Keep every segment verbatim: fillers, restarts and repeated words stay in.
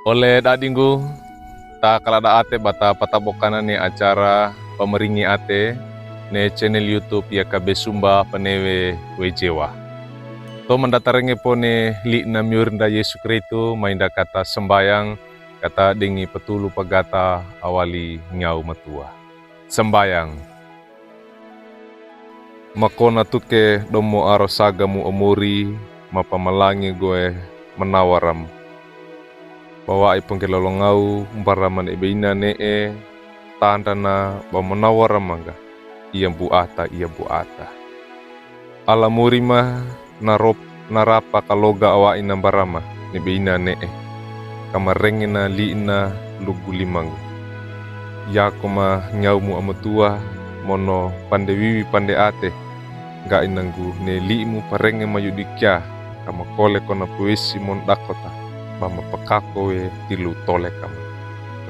Ole dadinggu, ta kaladak ate ba ta patabokanan ne acara Pamaringi Ate ne channel YouTube ya Kabe Sumba Panewe Wejewa. To mandatarenge po ne li'na miorinda Yesu Kristu, mainda kata sambayang, kata dengi patulu pagata awali nyau matua. Sambayang. Makona tuke domo aro saga mu amori, mapamalangi gowe manawaram. Bawa'i penggelolongau mbaraman ebe ina ne'e, tandana ba manawaram mangga, iya buata, iya buata. Ala mori ma narop-, narapa kaloga awa'i nambarama, nebe ina ne'e. Kamarengena li'na lugu limanggu. Yako ma nyau mu amatua, mono pande wiwi pande ate. Ngga'i nanggu ne li'mu parenge mayudikia, kamakole kona puwesi mon dakota, ba mapakako we tilu tole kama.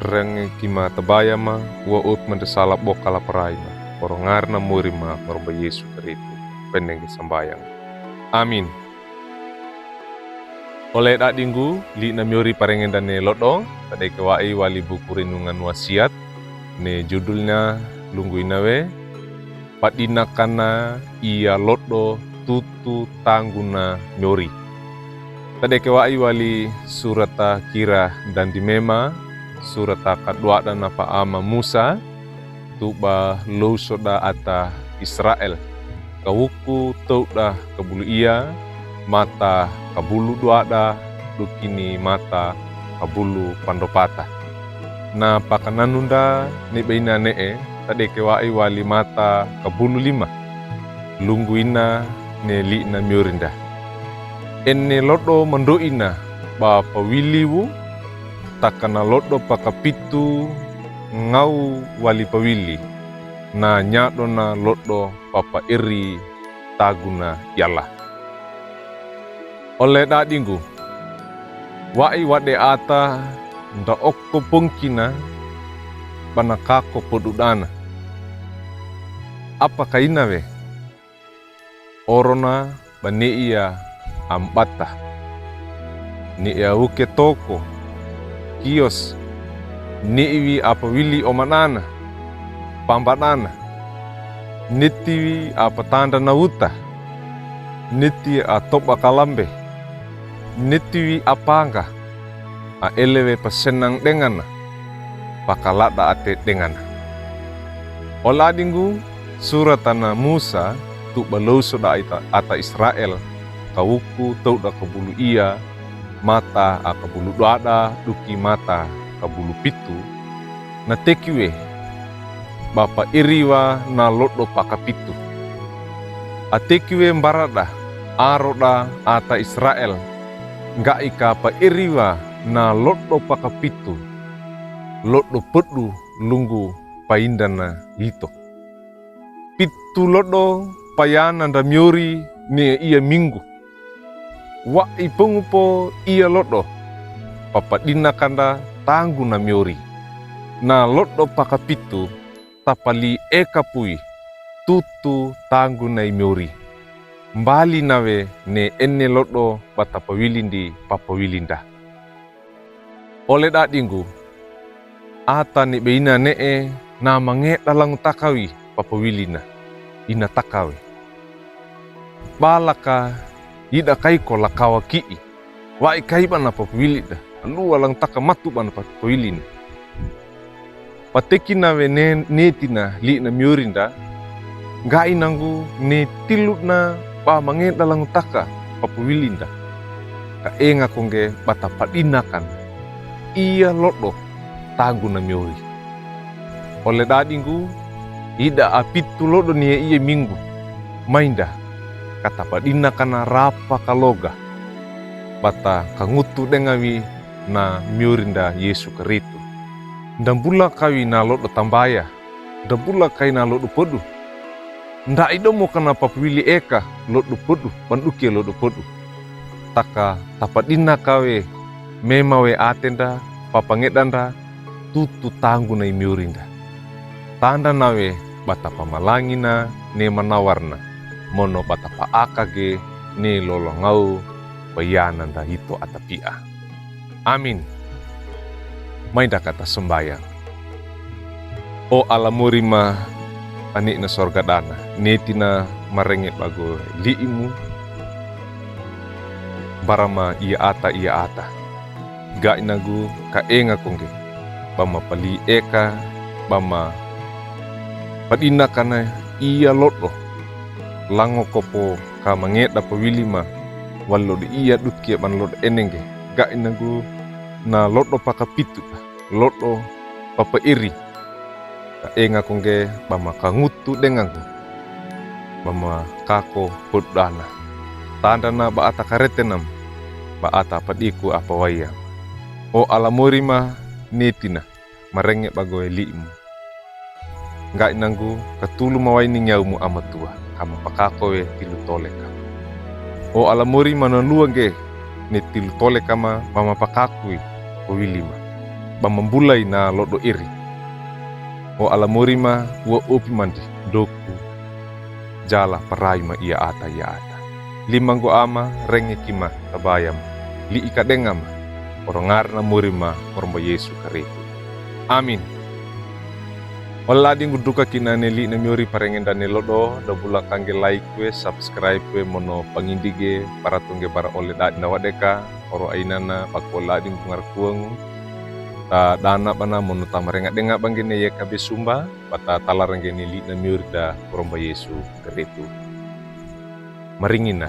Renge kima tabaya ma, wa ut mande sala boka la parai ma. Oro ngarna mori ma, oro ba Yesu Kristu. Penenge sambayang. Amin. Ole dadinggu, li'na miori parengenda ne lodo, tadeke wa'i wali buku Renungan Wasiat, ne judulna lunggu ina we, Padinakana iya lodo tutu tangguna miori. Tadeke wa'i wali surata Kira dan Dimema, surata kaduada na pa'ama Musa, tuba lousoda ata Israel. Kawuku touda kabulu iya, mata kabulu duada, dukini mata kabulu pandopata. Na pakananunda nebe ina ne'e, tadeke wa'i wali mata kabulu lima. Lunggu ina ne li'na miorinda. Ene lodo mando'ina ba pawiliwu, takana lodo pakapitu ngau wali pawili, na nyadona lodo papairi taguna yala. Ole dadinggu, wa'i wade ata nda oko pongkina, ba na kako podudana. Apa kaina we? Orona ba ne iya ambata. Ne iya uke toko, kios, ne iwi apawili omanana, pambanana, ne tiwi apatanda na uta, ne tiwi atoba kalambe, ne tiwi apangga, aelewe pasenang dengana, pakalada ate dengana. Ole dadinggu, suratana Musa, tuba lousoda ata, ata Israel, kawuku touda kabulu iya, mata akabulu duada, duki mata kabulu pitu, na tekiwe, ba pairiwa na lodo pakapitu. Atekiwe mbarada, aroda ata Israel, ngga'i ka pairiwa na lodo pakapitu, lodo podu lunggu paindana ito. Pitu lodo payana nda miori ne iya minggu. Wa'i pongupo iya lodo, papadinakanda tangguna miori. Na lodo pakapitu, tapali eka pui, tutu tangguna i miori. Mbali nawe ne ene lodo ba tapawilindi papawilinda. Ole dadinggu, ata nebe ina ne'e na mangeda langutaka wi papawilina, ina taka we. Ba laka ida kaiko lakawa ki'i, wa'i kai ba na papawilinda, aluwa langutaka matu ba na papawilina. Patekina we ne, ne tina li'na miorinda, ngga'i nanggu ne tiludna ba mangeda langutaka papawilinda. Ka enga kongge ba tapadinakan iya lodo tangguna miori. Ole dadinggu, ida apitu lodo ne iya minggu, mainda ka tapadinakana rapa kaloga, ba takangutu dengawi na miorinda Yesu Kristu. Ndambula kawi na lodo tambaya, ndambula kai na lodo podu. Nda idomo kana papawili eka lodo podu, banduke lodo podu. Taka tapadinaka we, mema we atenda, papangedanda, tutu tangguna i miorinda. Tandana we ba tapamalangina ne manawarna, mono ba tapaakage ne lolongau payananda ito atapia. Amin. Mai daka ta sambayang. O Allah mori ma, Tani na sorga dana, netina marenge bago li'imu, bara ma ia ata ia ata. Ga inagu ka enga ko ngge, ba ma pali eka, ba ma padina kana ia lodo. Lango ko po ka mangeda pawili ma, wali lodo ia dukia ban lodo ene ngge. Ga inagu na lodo pakapitu, lodo papairi. Ka enga ko ngge ba ma kangutu dengangu, ba ma kako podana. Tandana ba ata karetenam, ba ata padiku apawaia. O Allah mori ma, netina marenge bago li'imu. Ga inagu ka tulu mawaini ngiamu amatua, ka ma pakako we tilu tole kama. O Allah mori ma, na luwa ngge ne tilu tole kama ba ma pakako we pawili ma, ba ma mbulai na lodo iri. O Allah mori ma, wa opi mandi doku jala parai ma ia ata ia ata. Limangu ama, renge ki ma tabaya ma, li'i ka denga ma. Orongar na mori ma, oromba Yesu Karistu. Amin. Ole ladingu duka kina ne li'i na miori parengenda ne lodo, da bula kangge like we, subscribe we, mono pangindigi, para tungge bara ole dadi na wadeka, oro ainana, bako ole ladingu ngarkuangu. Ta dana bana mono ta marenga denga bangge ne yeka be sumba, ba ta talarangge ne li'i na miori da oromba Yesu Karistu. Maringina.